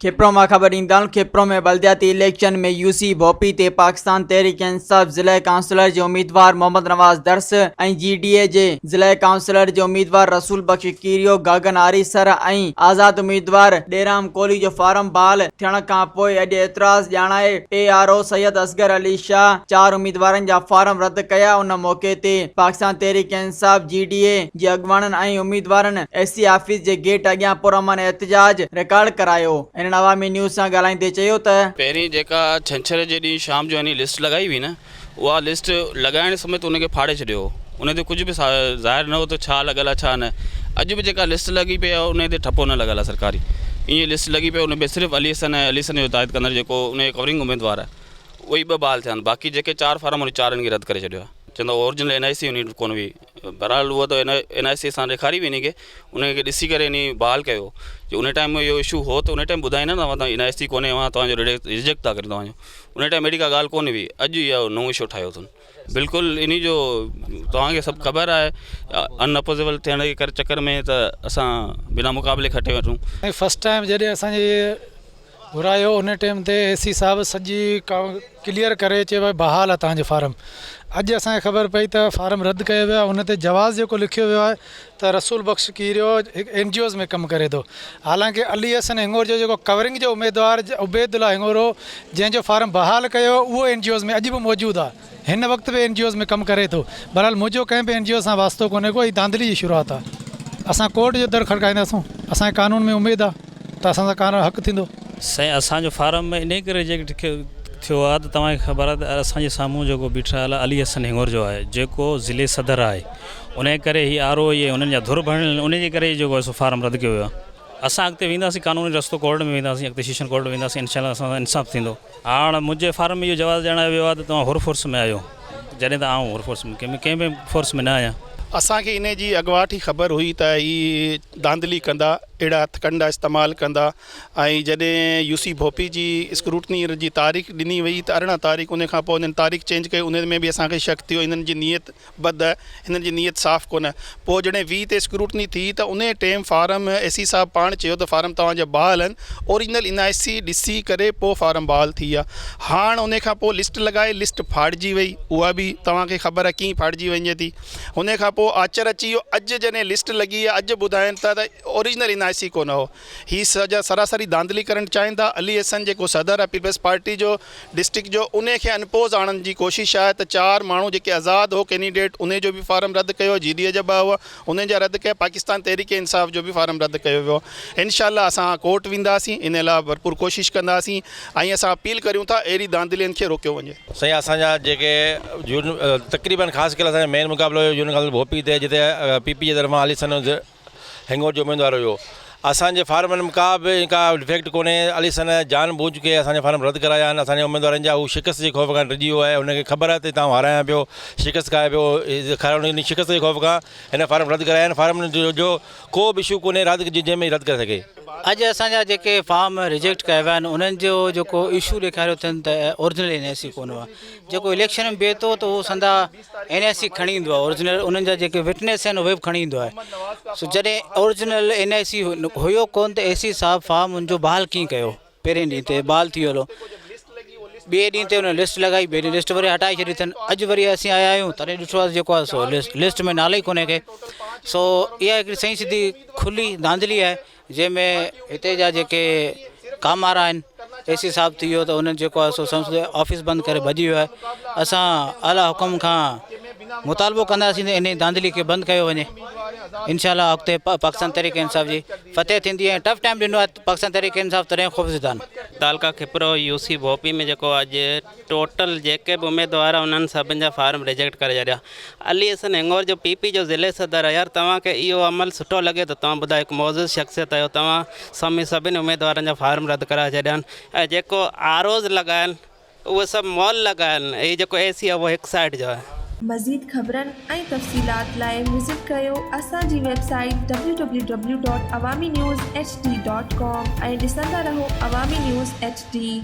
کپرو مان خبر ڏيندا هلون کپرو ۾ بلدياتي اليڪشن ۾ يو سي ڀوپي تي پاڪستان تحريڪ انصاف ضلعي ڪائونسلر جي اميدوار محمد نواز درس ۽ جي ڊي اي جي ضلعي ڪائونسلر جي اميدوار رسول بخش ڪيريو، گاگن آريسر ۽ آزاد اميدوار ڏيرام ڪولهي جو فارم بحال ٿيڻ کان پوء اڄ اعتراض ڄاڻائي A R O Syed Asghar Ali Shah چار اميدوارن جا فارم رد ڪيا ان موقعي تي پاڪستان تحريڪ انصاف جي ڊي اي جي اڳواڻن ۽ اميدوارن اي سي آفيس جي گيٽ اڳيان پرامن احتجاج رڪارڊ ڪرايو هنن عوامي نيوز سان ڳالهائيندي چيو ته. پهرين جيڪا ڇنڇر جي ڏينهن شام جو يعني لسٽ لڳائي هئي نه اها لسٽ لڳائڻ سميت ان کي ڦاڙي ڇڏيو هو ان تي ڪجهه به ظاهر نه هو ته ڇا لڳل آهي ڇا نه اڄ به جيڪا لسٽ لڳي پئي آهي ان تي ٺپو نه لڳل آهي سرڪاري ائين لسٽ لڳي پئي ان ۾ صرف علي حسن ۽ علي حسن جو تائيد ڪندڙ جيڪو ان جو ڪورنگ اميدوار آهي اهي ئي ٻه بحال ٿيا آهن باقي جيڪي چار فارم ان چارن کي رد ڪري ڇڏيو آهي چوندو اورجنل اين آء سي ان ڪونه هئي بهرحال اها ته اين آء سي سان ڏيکاري به ان کي ان کي ڏسي ڪري ان بحال ڪيو جي ان ٽائيم اهو اشو هو ته ان ٽائيم ٻڌائين نه توهان اين آء سي ڪونهي توهان جو ريجيڪٽ ٿا ڪريون توهان جو ان ٽائيم اهڙي ڪا ڳالهه ڪونه هئي اڄ اهو نئون اشو ٺاهيو اٿن بلڪل انهي جو توهان کي سڀ خبر آهي ان اپوزيبل ٿيڻ جي ڪري چڪر ۾ ته اسان بنا مقابلي کٽي وٺون. ۽ فرسٽ ٽائيم جڏهن اسان جي گهرايو ان ٽائيم تي اي سي صاحب سڄي ڪليئر ڪري چيو ڀائي بحال آهي توهان جو فارم اڄ اسان کي خبر پئي ته فارم رد ڪيو ويو آهي ان تي جواز جيڪو لکيو ويو آهي ته رسول بخش ڪيريو هڪ اين جي اوز ۾ ڪم ڪري ٿو حالانڪه علي حسن هڱورجو جيڪو ڪورنگ جو اميدوار عبيدالله هڱورو جنهن جو فارم بحال ڪيو ويو اهو اين جي اوز ۾ اڄ به موجود آهي هن وقت به اين جي اوز ۾ ڪم ڪري ٿو بهرحال منهنجو ڪنهن به اين جي او سان واسطو ڪونهي ڪو هي ڌانڌلي جي شروعات آهي اسان ڪورٽ جو در کڙڪائينداسون اسان کي قانون ۾ اميد آهي ته اسان سان قانون حق ٿيندو. سائين اسان جو فارم انهي ڪري ريجيڪٽ ٿيو آهي ته توهان کي خبر آهي ته اسان جي سامهون جيڪو بيٺل آهي علي حسن هڱورجو آهي جيڪو ضلعي صدر آهي انهيء ڪري هي آر او اهي انهن جا ڌر بڻيل آهن انهيء جي ڪري ئي جيڪو آهي سو فارم رد ڪيو ويو آهي. اسان اڳتي وينداسين قانوني رستو ڪورٽ ۾ وينداسين اڳتي سيشن ڪورٽ ۾ وينداسين انشاء الله اسان سان انصاف ٿيندو. هاڻ منهنجي فارم ۾ اهو جواز ڄاڻايو ويو آهي ته توهان حر فورس ۾ آهيو جڏهن ته آئون حر فورس ۾ ڪنهن به فورس ۾ نه آهيان. اسان کي انهي جي اڳواٽ ئي خبر هئي ته هي ڌانڌلي ڪندا، اهڙا هٿڪنڊا استعمال ڪندا ۽ جڏهن يو سي ڀوپي جي اسڪروٽني جي تاريخ ڏني وئي ته 18 تاريخ انهي کان پوء انهن تاريخ چينج ڪئي انهي ۾ به اسان کي شڪ ٿيو انهن جي نيت بد هنن جي نيت صاف ڪونه. پوء جڏهن 20 تي اسڪروٽني ٿي ته انهي ٽيم فارم اي سي صاحب پاڻ چيو ته فارم توهان جا بحال آهن اوريجنل اين آء سي ڏسي ڪري پوء فارم بحال ٿي ويا. هاڻ انهي کان پوء لسٽ لڳائي لسٽ ڦاڙجي وئي اها به توهان کي خبر آهي ڪيئن ڦاڙجي وڃي ٿي. انهي کان پوء آچر اچي ويو اڄ جڏهن لسٽ لڳي آهي اڄ ٻڌائين ٿا ته اوريجنل اين آء سي ڪونه هو. هي سڄا سراسري ڌانڌلي ڪرڻ چاهين ٿا. علي حسن جيڪو صدر آهي پيپلز پارٽي جو ڊسٽرڪٽ جو انهي کي انپوز آڻڻ جي ڪوشش آهي ته چار ماڻهو جيڪي آزاد هو ڪينڊيڊيٽ انهي جو به فارم رد ڪيو جي ڊي اي جا ٻه هئا انهن جا رد ڪيا پاڪستان تحريڪ انصاف جو به فارم رد ڪيو ويو انشاء الله اسان ڪورٽ وينداسين انهي لاء ڀرپور ڪوشش ڪنداسين ۽ اسان اپيل ڪريون ٿا اهڙي ڌانڌلين کي روڪيو وڃي. سائين اسان جا جيڪي تقريبن خاص ڪري اسان جو مين مقابلو هيو يونين ڪائونسل ڀوپي تي جتي پي پي جي طرفان علي حسن هنگور جو اميدوار هيو. اسان جي فارمن ۾ ڪا به ڪا ڊفيڪٽ ڪونهي. علي حسن جان بوجھ ڪي اسان جا فارم رد ڪرايا آهن. اسان جي اميدوارن جا هو شڪست جي خوف کان ڊڄي ويو آهي. هن کي خبر آهي ته هتان آئون هارايان پيو شڪست کائي پيو. ان شڪست جي خوف کان هن فارم رد ڪرايا آهن. فارمن جو ڪو به اشو ڪونهي رد جنهن ۾ رد ڪري سگهي. اڄ اسان جا جيڪي فارم ريجيڪٽ ڪيا ويا آهن انهن جو جيڪو اشو ڏيکاريو اٿن ته اورجنل اين آء سي ڪونه هئا. جيڪو اليڪشن ۾ بيهي ٿو ته اهو سندا اين آء سي کڻي ايندو آهي اورجنل انهن جا جيڪي وٽنيس آهن اهي به کڻي ايندو آهي سو جڏهن اورجنل اين آء سي هيو ڪون ته اي سي صاحب فارم ان جو بحال ڪيئن ڪيو پهرين ڏينهن تي بحال ٿي ويو ٻئي ڏينهن تي ان لسٽ لڳائي ٻئي ڏينهن لسٽ وري هٽائي ڇڏي اٿن اڄ وري اسين آيا آهيون تڏهن ڏٺو آهي جيڪو آهي سو لسٽ لسٽ ۾ نالو ئي ڪونهي ڪي سو اها هڪڙي سائين سڌي کلي ڌانڌلي آهي جنهن ۾ هتي جا جيڪي ڪامارا آهن اي سي صاحب ٿي ويو ته انهن جيڪو آهي سو سمجهه آفيس بند ڪري ڀڄي ويو آهي اسان اعليٰ حڪم کان مطالبو ڪنداسين ته انهي ڌانڌلي کي بند ڪيو وڃي انشاء الله اڳتي پاڪستان تحريڪ انصاف جي فتح ٿيندي ۽ ٽف ٽائيم ڏنو آهي پاڪستان تحريڪ انصاف تڏهن خوفزده آهن. تعلقه کپرو يو سي ڀوپي ۾ جيڪو اڄ ٽوٽل جيڪي به اميدوار انهن سڀن جا فارم ريجيڪٽ ڪري ڇڏيا علي حسن هڱور جو پي پي جو ضلعي صدر آهي يار توهان کي اهو عمل سٺو لڳي ٿو توهان ٻڌايو هڪ معزز شخصيت آهيو توهان سمي سڀن اميدوارن جا فارم رد ڪرائي ڇڏيا آهن ۽ جيڪو آر اوز لڳا آهن اهي سڀ مول لڳا آهن هي جيڪو اي سي آهي اهو هڪ سائيڊ جو آهي. مزيد خبرن ۽ تفصيلات لاء وزٽ ڪريو اسان جي website W W W dot Awami news H D dot com ۽ ڏسندا رهو عوامي نيوز ايڇ ڊي.